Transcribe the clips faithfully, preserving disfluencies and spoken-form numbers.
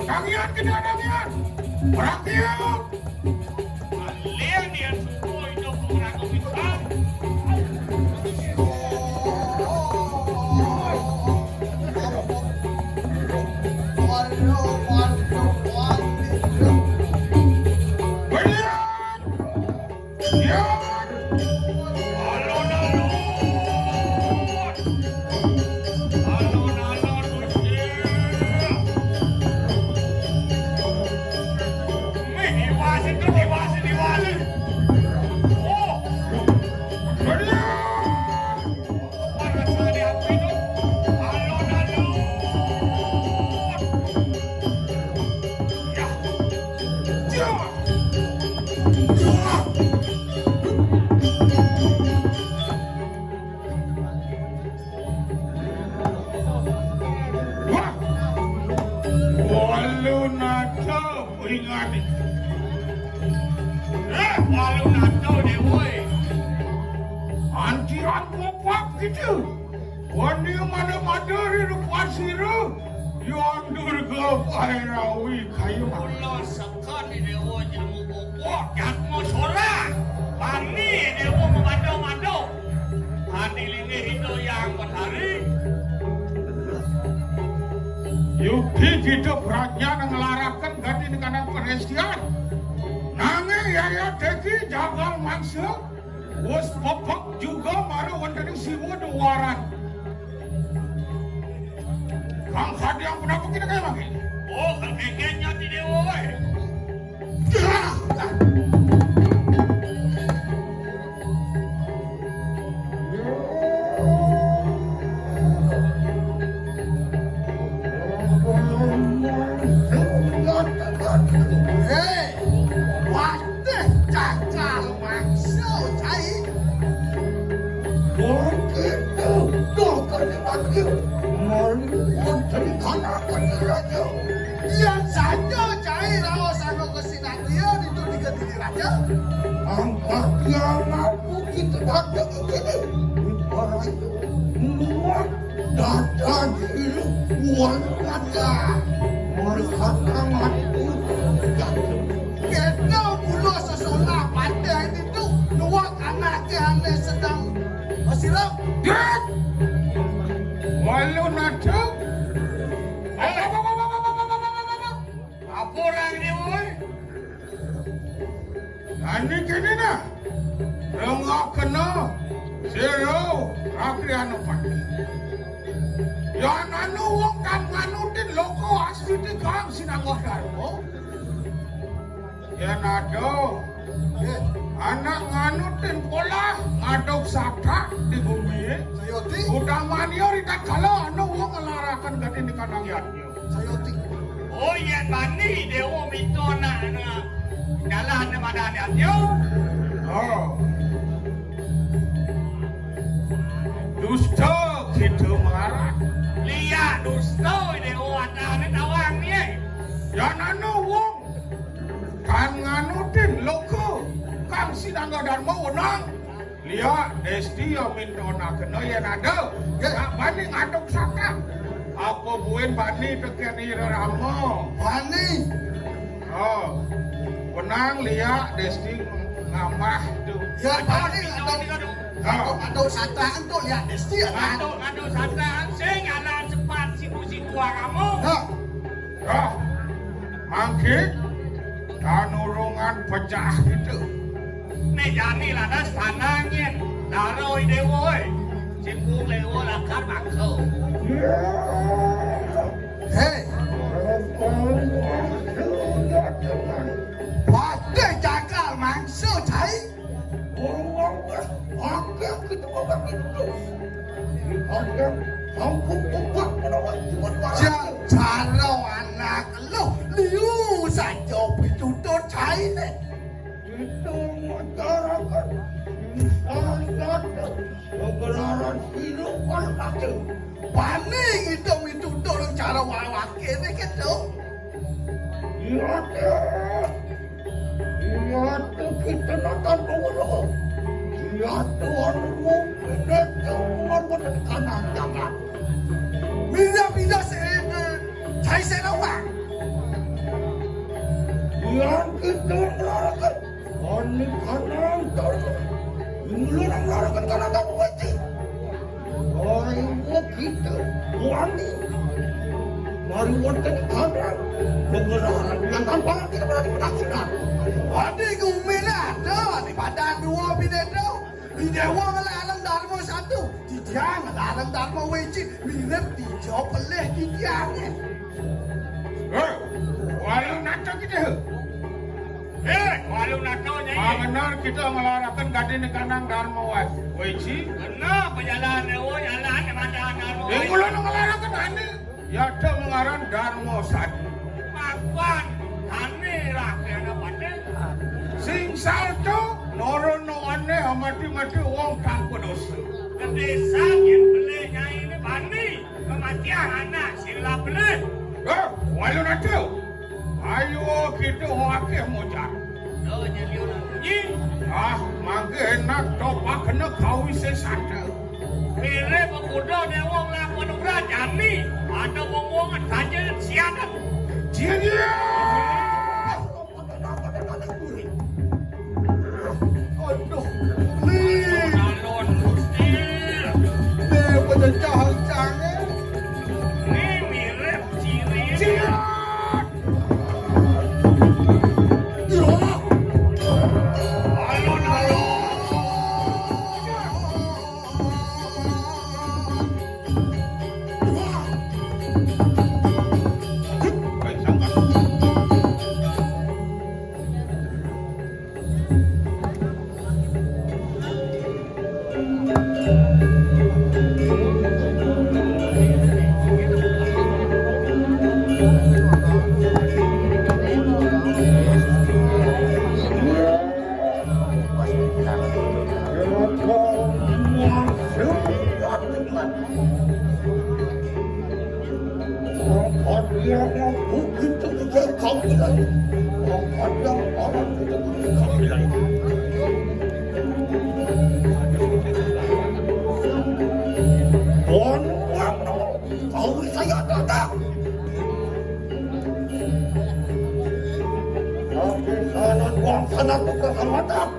Tangian kita tangian. Perang dia. Kalian yang suruh itu pengaku kita. Wah, walu nata peringani. Eh, walu nata, Dewa. Antiran kopak gitu. Wani mana madari rupa siru. Yang Durga Pairawi kayu. Kula sekan di Dewa, jelmu bubuk, jatmu sora. Bani Dewa memado-mado. Hati linggih itu yang berhari. Yukti kita prajna ngelarakan gati di kandang perestian. Nanging yaya teki jagal mangsa. Wes pepek juga mara wonten ing siwa duwaran. Kang Kadiang punapa kita kaya lagi? Oh, kang Kadiang nyati Dewa, eh. Hei, watih cakal mangsa, Cai. Wong kidul, tuh, kene wakil. Mari wonten kanakan raja. Yang saja, Cai, raos anu kesinantian itu dikediri raja. Angkat yang mampu kita dapat ini. Para itu muat. Dadan ilu wonten melihat amat. Kita mula sesolah pandai itu dua anake ane sedang bersilau. Dit! Walu nada. Apa orang ini, woi? Ane kene nah. Rengokena sira rakriyana pati. Yan anu wong kang nganutin loka astiti kang sinangga dharma. Yan ada anak nganutin polah ngaduk satak di bumi. Sayoti. Utamanya ritatkala anu wong ngelarakan gati di kandang yadnya. Sayoti. Oh, yen bani Dewa mita nak, nak jalan ne madane atyo. Oh. Dusta kita melarat. Liya dusta Dewa atane tawang ye. Yan anu wong kan nganutin loka kang sinangga dharma wenang. Liya, Desti ya mintonakena yen ada. Nggih. Nak bani ngaduk satak. Apa buin bani teken ira rama? Bani. Oh. Wenang Liya, Desti ngamah tu. Ya, bani ngaduk. Ha. Ngaduk satak entuk Liya Desti ya, kan? Ngaduk, ngaduk satak sing anak cepat siku-siku agama. Ha. Roh, mangke kanurungan pecah kita. Nek jani lantas tanang yen daro Dewa, eh. Simpung Dewa lakar mangsa. Hei. Patih jagal mangsa, Cai. Orang-orang akeh kita orang itu. Akeh kampung tempat menawa cuma. Ja-, jaro anak lu liu saja pitutur caine. Itu masyarakat sangat kegelaran hidup orang kacau. Paling itu mitutur cara wawake ini gitu. Iya, iya. Iya, tuh kita nonton dulu. Iya, tuh, anu, kita tuh, anu, kanan, jangan. Bisa-bisa sih, eh, saya, saya rawang. Wani. Mari wonten anak. Pengenalan yang tanpa kita berani menakutkan. Adi gumilah, tuh, di badan dua bini tuh. Di Dewa ngelarang Dharma satu. Di dia ngelarang Dharma wiji. Mirip di Jawa pelih di tiangnya. Eh, walau nata kita. Eh, walau nata, Nyai. Ah, benar, kita ngelarakan gading di kandang Dharma wiji. Benar, pejalan Dewa, jalan di badan Dharma wiji. Yang ulang ngelarakan ane. Ya, ada mengaran Dharma satu. Mapan, ane rakyatnya pada. Sing salto, norono ane, mati-mati wong tanpa dosa. Kedesa yang beli nyai ini bani, kematian anak sila beli. Eh, walau nata. Ayo kita wakil mojar. Nyi. Ah, mangke enak topak kena kawi sesata. Pire pemuda dewa ngelakuin ugrah jami. Ada omongan saja sianan. Dia dia. Aduh, nih. Alon, Gusti. Nih, penjajah canggih. Nih, mirip ciri. Siap. Kau saya datang. Tapi salah uang sana bukan salah.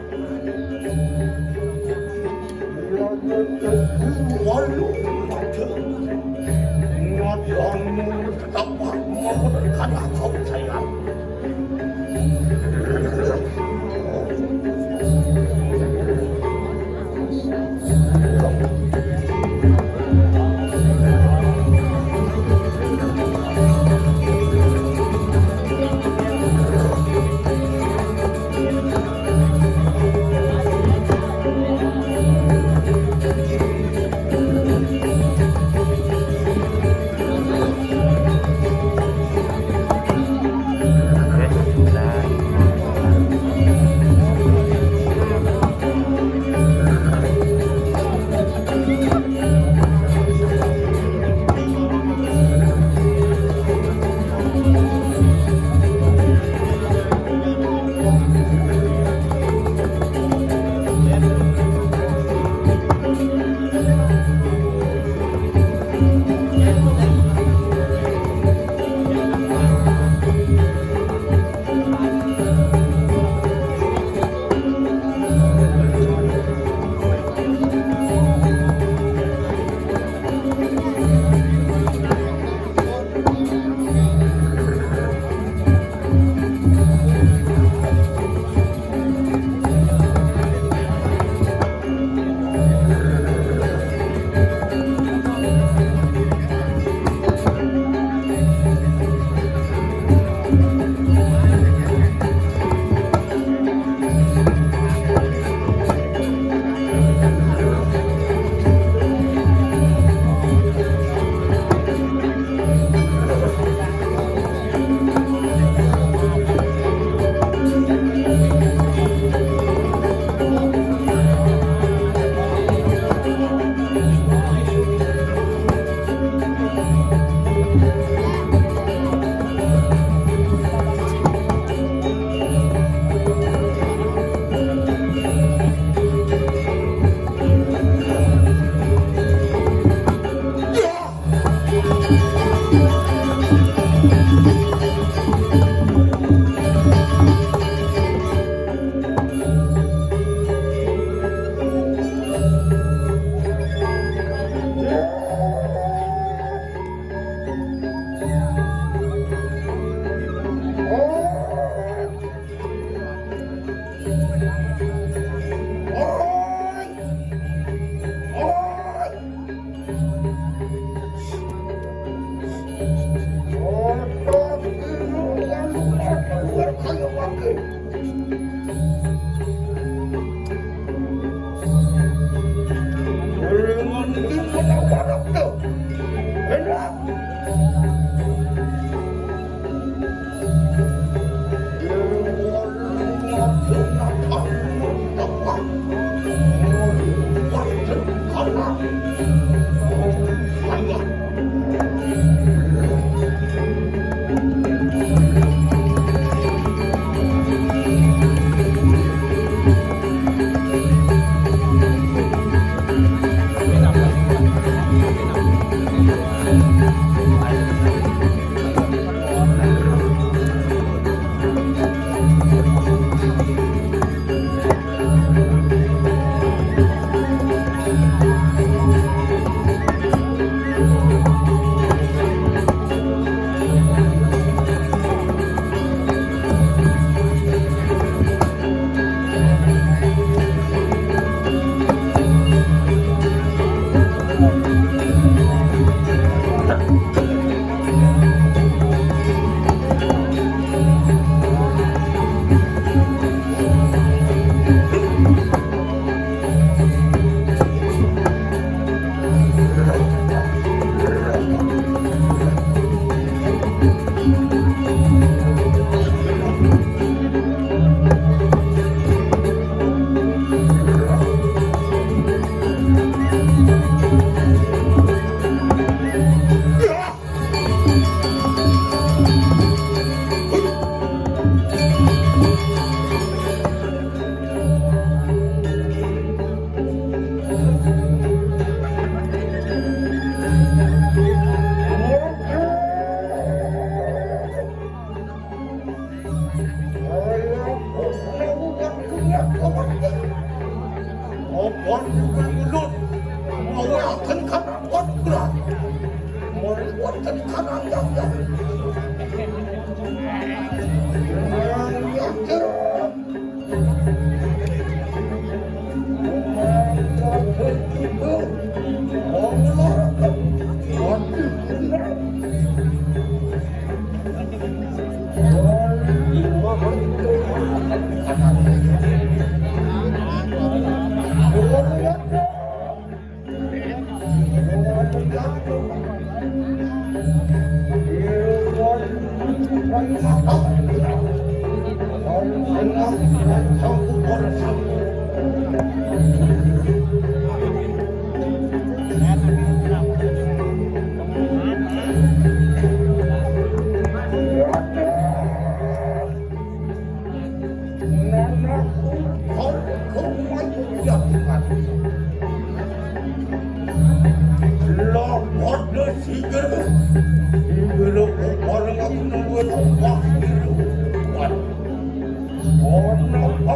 Obor bukan mulut, mawakan kata kodrat. Meriwetkan karang dagang. Yang yakin. Lopot sigel, sigel bareng aku nunggu tempat. Ono apa?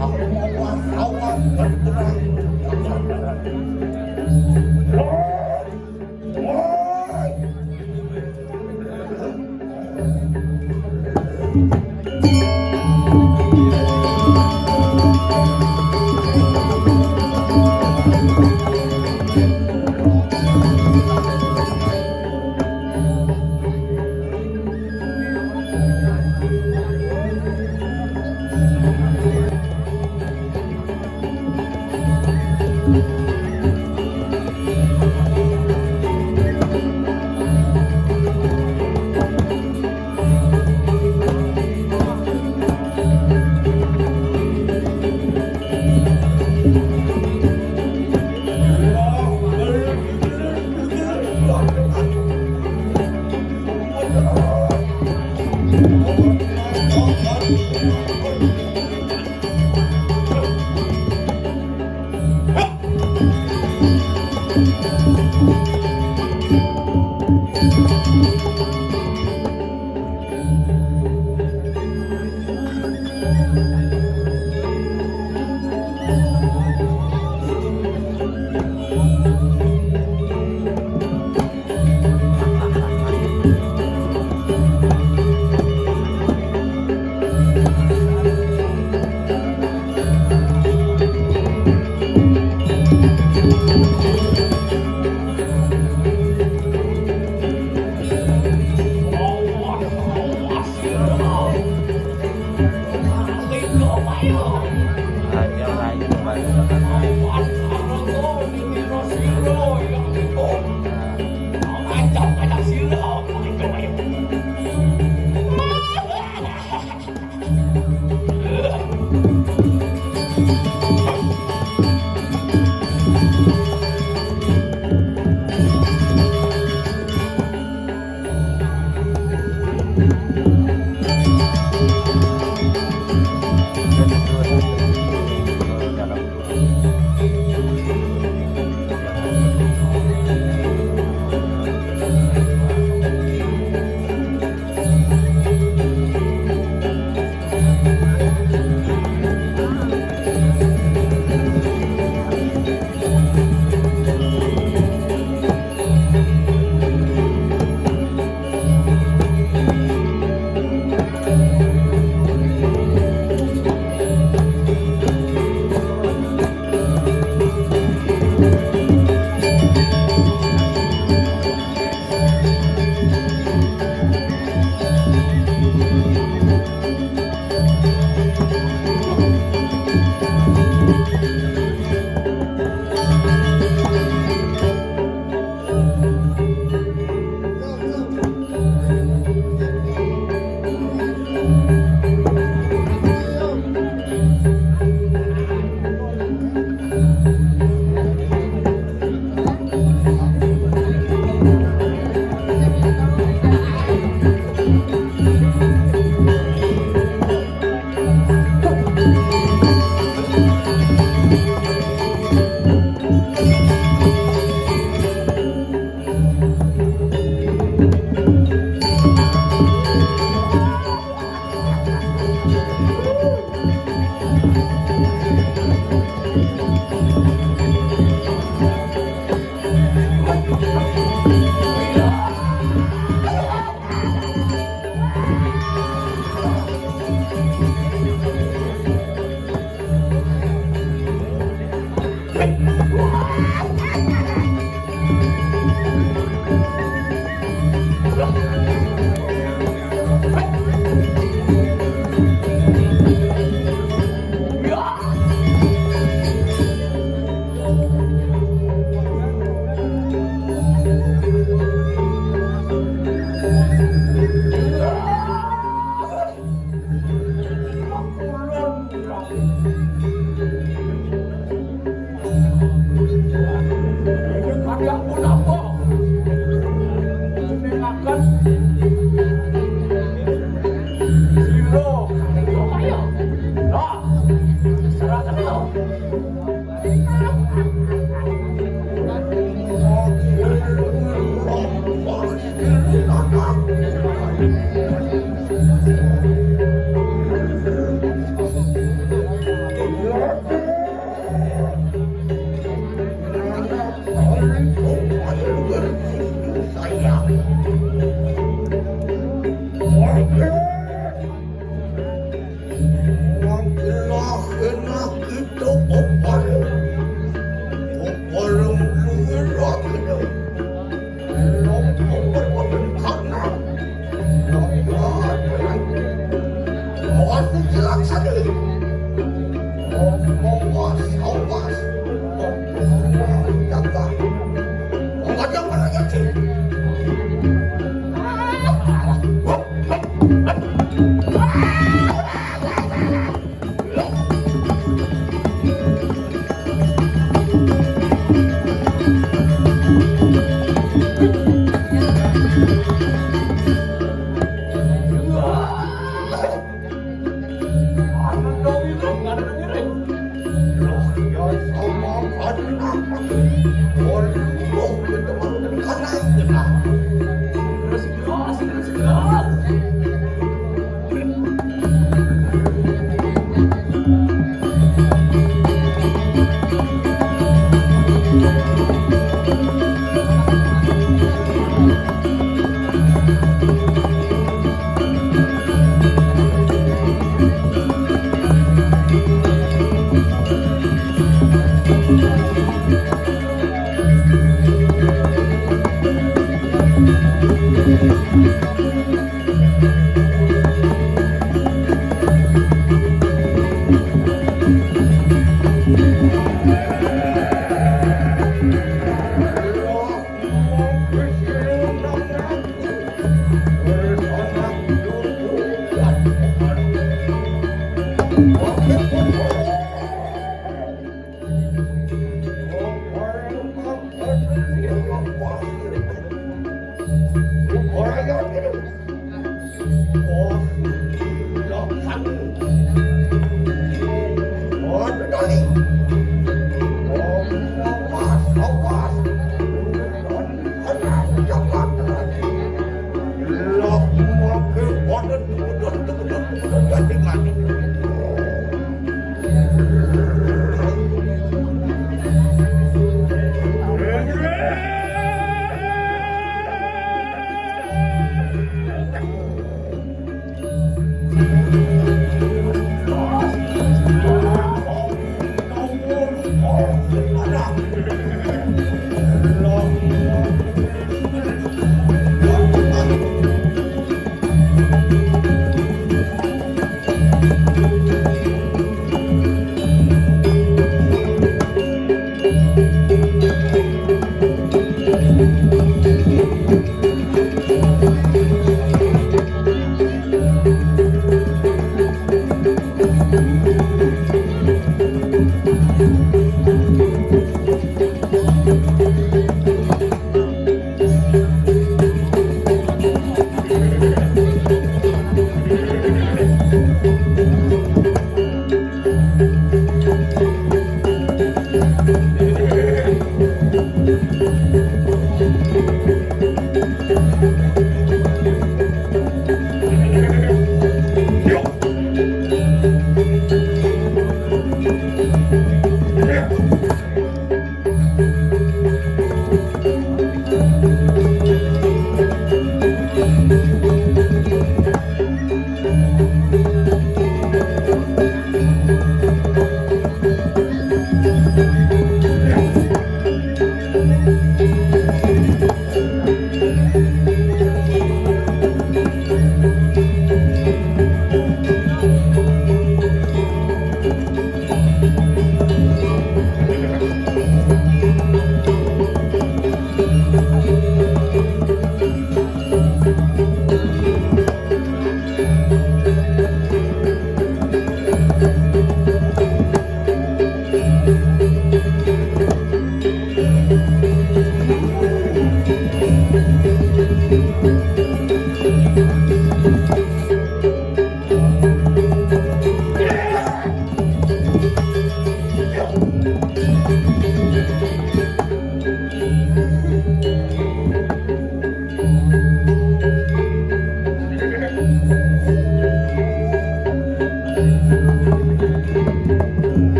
Aku mau wartawan berperang.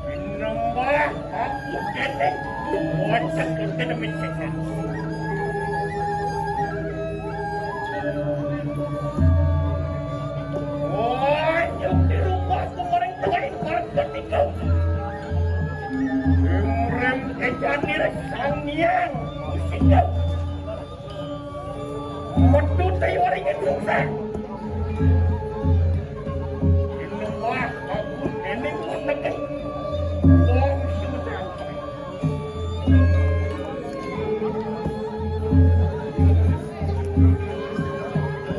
Sinembah aku déning wonten ing demen setan. Wah, nyuti rupa kumaring tengahing marga tiga. Imrem ejanir Sang Hyang Musika. Metu tewaringin sukses. Inuwah kabur dening wonten wong sing.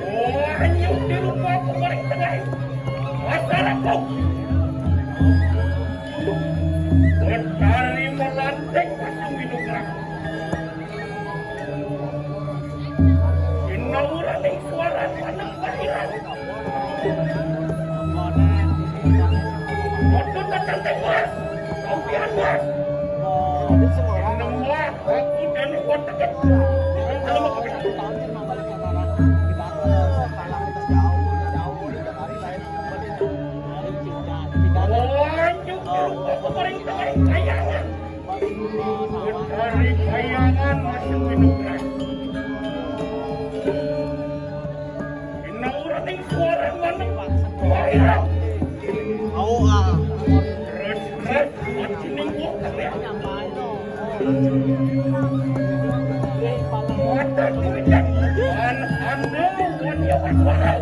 Wah, nyuti rupa kumaring tengahing masyarakat. Betari melanting pasang minukan. Sinawuraning suara manang pahiran. Waduh, tak cantik, Mas. Sampian, Mas. Nembah, aku dan watekan. Lanjut, aku paling tengah kayangan. Dari kayangan masih winograh. Inauraning suara maneng. Wah, terus, terus, majining wong kabeh. Wadah diwedang. An-, anda, wan ya, wan, wan.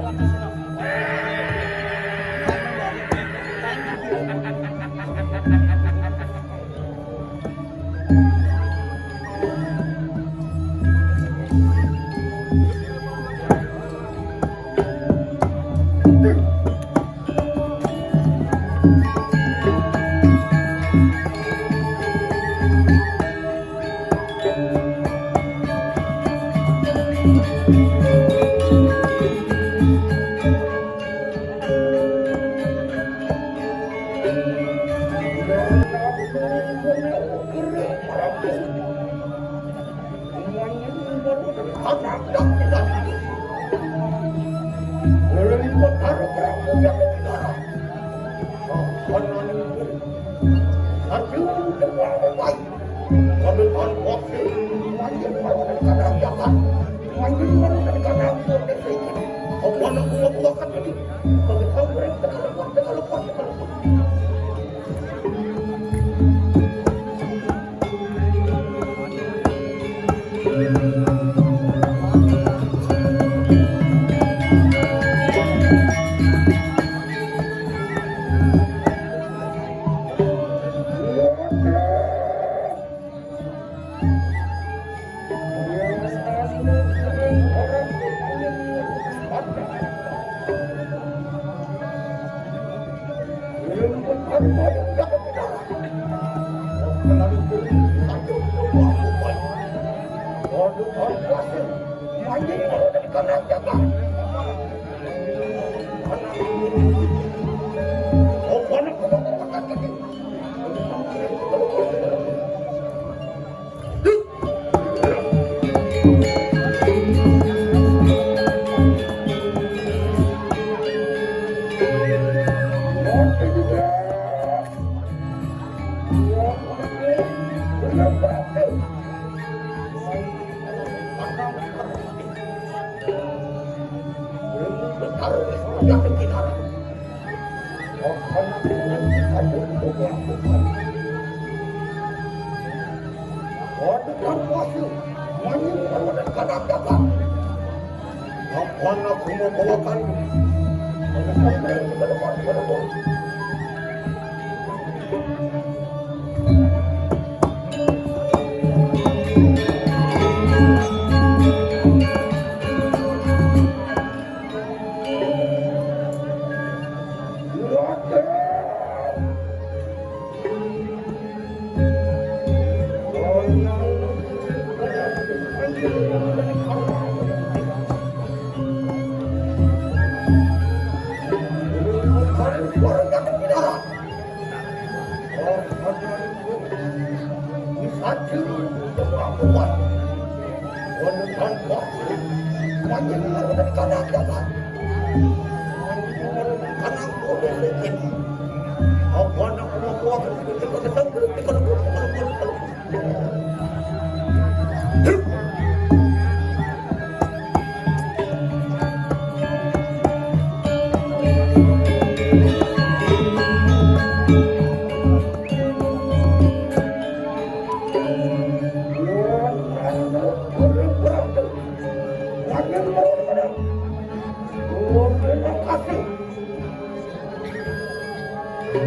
Oh,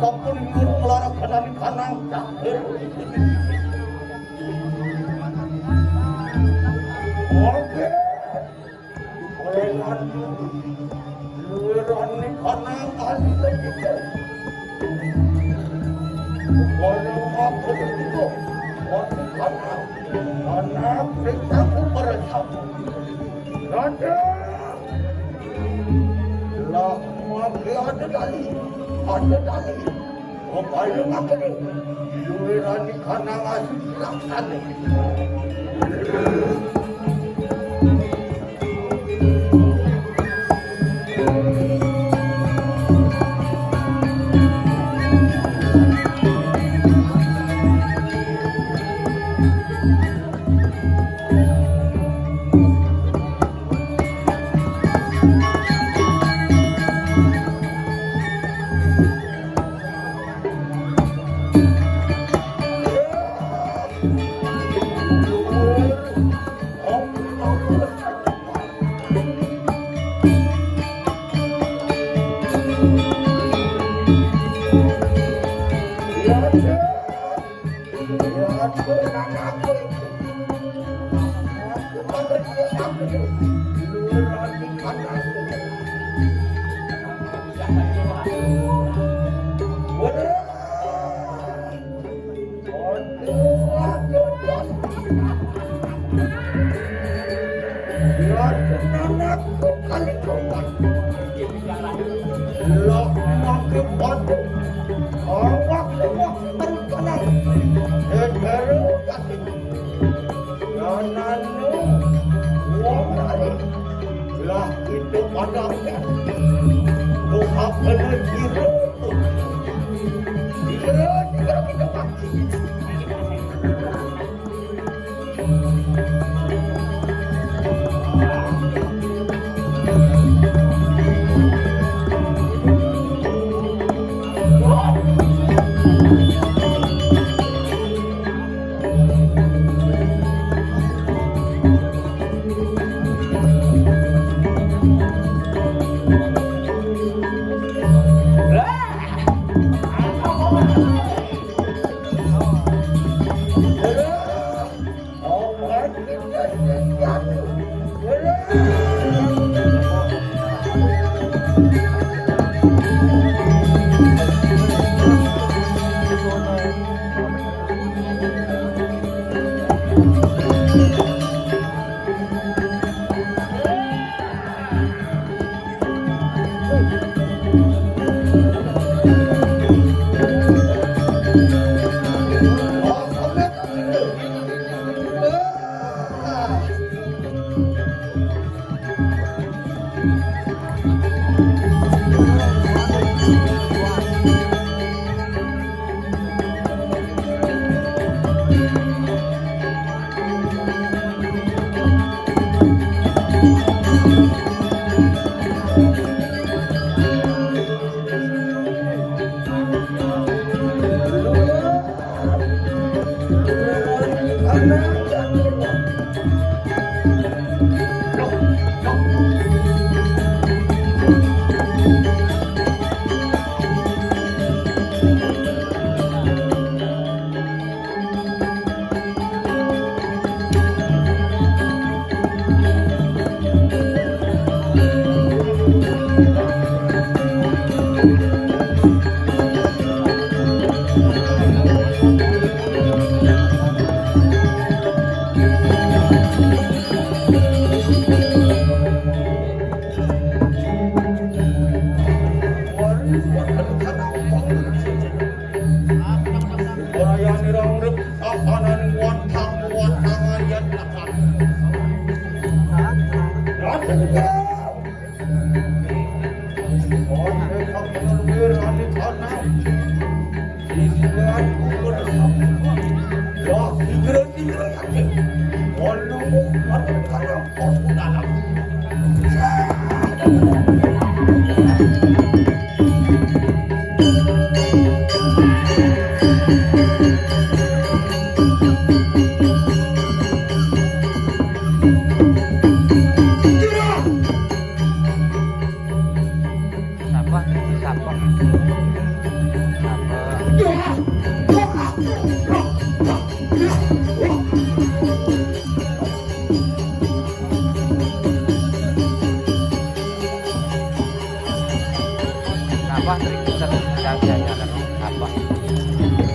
sampun nyuruh melarakan kanang cahir. Oke. Oleh anu, luwirane kanang ahli lendite. Oleh aku itu, aku kanang, kanang perintahku para sapu. Raja! Lah, mangke ada tali, ada tali. Kepayu ngakene, luwirane kanang asu dilaksane. Lak makin batu, awak semua terkenal. Hehehe, jangan wong lari. Lah itu pada dosa benar gitu. Kira-kira kita pakai. Sapa? Sapa? Sapa? Sapa? Sapa? Sapa?